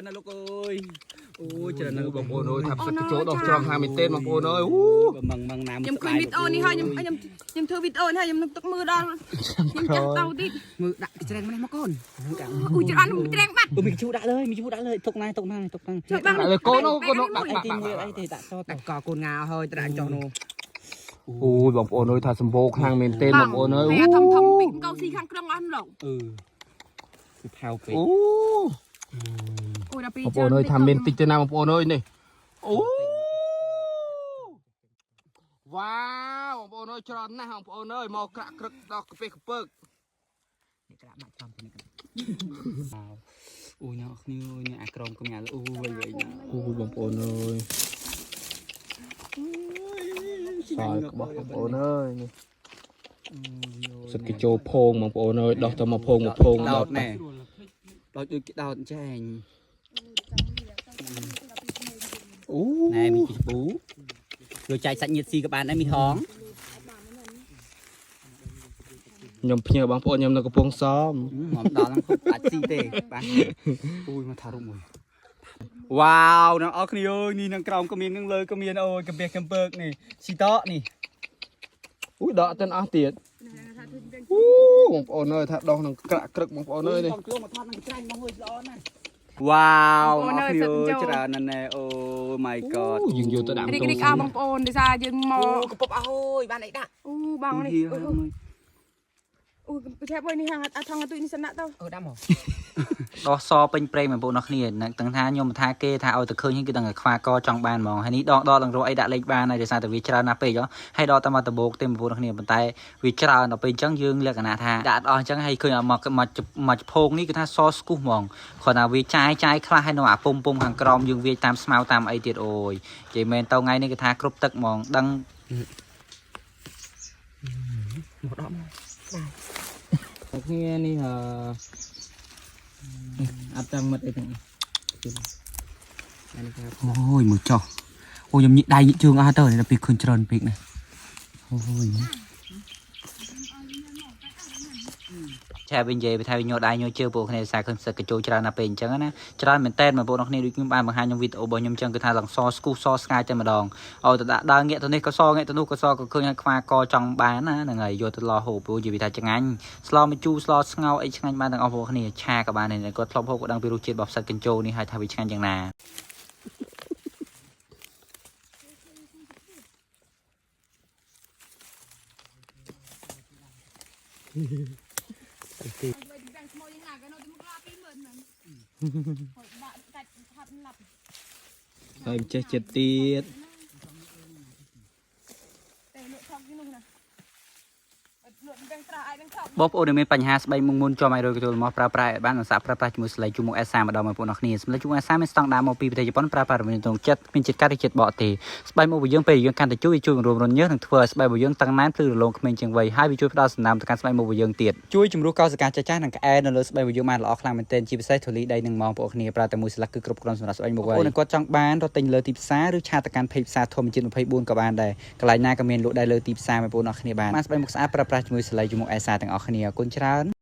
ច្រើនណាស់លោកអើយអូយច្រើនណាស់ បងប្អូនអើយថាផ្សិតកញ្ចូលដោះច្រងខ្លាំងមែនទែនបងប្អូនអើយអូ មឹងមឹងណា ខ្ញុំឃើញវីដេអូនេះហើយខ្ញុំខ្ញុំខ្ញុំធ្វើវីដេអូនេះហើយខ្ញុំនឹកទឹកមើលដល់ខ្ញុំចាស់ទៅទៀត មើលដាក់ច្រែងម្នេះមកកូន អូច្រើនច្រែងបាត់ អូមីជូដាក់លើមីជូដាក់លើទុកណាទុកណាទុកណា ជួយបាំង ដាក់លើកូនអូកូនដាក់ អី បាក់បាក់ ទីមួយអីទេដាក់ចោល ដាក់កកូនងាហើយត្រាក់ចុះនោះ អូយបងប្អូនអើយថាសម្បូរខ្លាំងមែនទែនបងប្អូនអើយ ធំធំពីកៅស៊ីខាងក្រុងអស់លោក អឺគឺផៅពេក អូ អូដល់ពី បងប្អូនអើយថាមានតិចទេណាបងប្អូនអើយនេះអូវ៉ាវបងប្អូនអើយច្រើនណាស់បងប្អូនអើយមកក្រាក់ក្រឹកដល់កាពះកពើក នេះក្រាក់បាក់ចំទៅនេះ អូយអ្នកគ្នាអូយអ្នកអាក្រមកុំញ៉ាអូយវៃណា អូបងប្អូនអើយសើក្បោះបងប្អូនអើយនេះសិតគេចូលភងបងប្អូនអើយដោះទៅមកភងមកភង ដោតណែដោតដូចគេដោតចែង អូ ណែមីជីពូយកចែកសាច់ញាតស៊ីក៏បានដែរមីហង ខ្ញុំផ្ញើបងប្អូនខ្ញុំនៅកំពង់សោម មកដល់ហ្នឹងគ្រប់អាចស៊ីទេបាទអូយមកថារូបមួយវ៉ាវអ្នកអរគ្នាអើយនេះនឹងក្រោមក៏មាននឹងលើក៏មានអូយកំពះកំពើកនេះស៊ីតនេះ អូយដកទៅអស់ទៀតអូបងប្អូនអើយថាដោះនឹងក្រាក់ក្រឹកបងប្អូនអើយនេះ បងខ្លួនមកថតនឹងច្រាញ់មកមួយល្អណាស់វ៉ាវអរគ្នាអើយច្រើនណាស់ណែអូ my god យើងយកទៅដាក់ រីករីកអស់បងប្អូនដោយសារយើងមក អូកពុបអស់ហើយបានអីដាក់ អូបងនេះអូឆែបនេះហាងអាថងអាទុយនេះសិនដាក់ទៅ អឺដាក់មក ដោះសពេញព្រៃបងប្អូនអរគ្នានឹងទាំងថាខ្ញុំមិនថាគេថាឲ្យតែឃើញគេដឹងតែខ្វាកចង់បានហ្មងហើយនេះដកដកឡើងរកអីដាក់លេខបានហើយដោយសារតែវាច្រើនណាស់ពេកហ៎ហើយដកតែមកដបោកទេបងប្អូនអរគ្នាប៉ុន្តែវាច្រើនដល់ពេលអញ្ចឹងយើងលក្ខណៈថាដាក់អត់អស់អញ្ចឹងហើយឃើញមកមកមកភោងនេះគឺថាសស្គុះហ្មងគ្រាន់តែវាចាយចាយខ្លះហើយនៅអាពុំពុំខាងក្រោមយើងវាយតាមស្មៅតាមអីទៀតអូយនិយាយមែនទៅថ្ងៃនេះគឺថាគ្រប់ទឹកហ្មងដឹង មកដកមក គ្នានេះអឺអត់ចាំមិត្តអីទាំង អូយមើលចុះអូខ្ញុំញិកដៃញិកជើងអស់ទៅដល់ពេលឃើញច្រើនពេកណាអូយ ឆែវិញនិយាយថាវាញ័រដៃញ័រជើងពួកគ្នាសារឃើញផ្សិតកញ្ចូលច្រើនណាស់ពេកអញ្ចឹងណាច្រើនមែនតើបងប្អូនអរគ្នាដូចខ្ញុំបានបង្ហាញក្នុងវីដេអូរបស់ខ្ញុំអញ្ចឹងគឺថាឡើងសស្គូសស្ងាយតែម្ដងឲ្យទៅដាក់ដើរងាកទៅនេះក៏សងាកទៅនោះក៏សក៏ឃើញឲ្យខ្វាកចង់បានណាហ្នឹងហើយយកទៅឡហូបព្រោះនិយាយថាឆ្ងាញ់ស្លម្ជូរស្លស្ងោអីឆ្ងាញ់បានទាំងអស់ពួកគ្នាឆាក៏បានដែរគាត់ធ្លាប់ហូបក៏ដឹងពីរសជាតិរបស់ផ្សិតកញ្ចូលនេះហើយថាវាឆ្ងាញ់យ៉ាងណា ចាំឈ្មោះយើងណាគេនៅទីមុខឡា20000ហ្នឹងដាក់កាច់ហាត់ឡាប់ ហើយមិនចេះចិត្តទៀត តែលក់ថោកជាងនោះណាលក់ទាំងត្រះឯងទាំងថោក បងប្អូនដែលមានបញ្ហាស្បែកមុខមុនជាប់អាចរយទទួលមកប្រើប្រាស់ឲ្យបានអសាប្រើប្រាស់ជាមួយស្លេកជូមុខ S3 ម្ដងបងប្អូនអរគ្នាស្លេកជូមុខ S3 មានស្តង់ដារមកពីប្រទេសជប៉ុនប្រើប្រាស់រំលងចិត្តមានជាតិកាត់ឬជាតិបកទេស្បែកមុខរបស់យើងពេលយើងកាន់តែជួយវាជួយបង្រួមរន្ធញើសនិងធ្វើឲ្យស្បែករបស់យើងតឹងណែនភ្លឺរលោងក្មេងជាងវ័យហើយវាជួយផ្ដល់សំណើមទៅកាន់ស្បែកមុខរបស់យើងទៀតជួយជំរុះកោសិកាចាស់ៗនិងក្អែនៅលើស្បែករបស់យើងបានល្អខ្លាំងមែនទែនជាពិសេសធូលីដីនិងម៉ងបងប្អូនគ្នាប្រើតែមួយស្លឹកគឺគ្រប់គ្រាន់សម្រាប់ស្បែកមុខហើយបងប្អូនគាត់ចង់បានរត់ទិញលើទីផ្សារឬឆាតទៅកាន់ page ផ្សារធម្មជាតិ24ក៏បានដែរកន្លែងណាក៏មានលក់ដែរលើទីផ្សារបងប្អូនអរគ្នាបានបានស្បែកមុខស្អាតប្រើប្រាស់ជាមួយស្លេកជូមុខ S3 ទាំងអស់គ្នាអរគុណច្រើន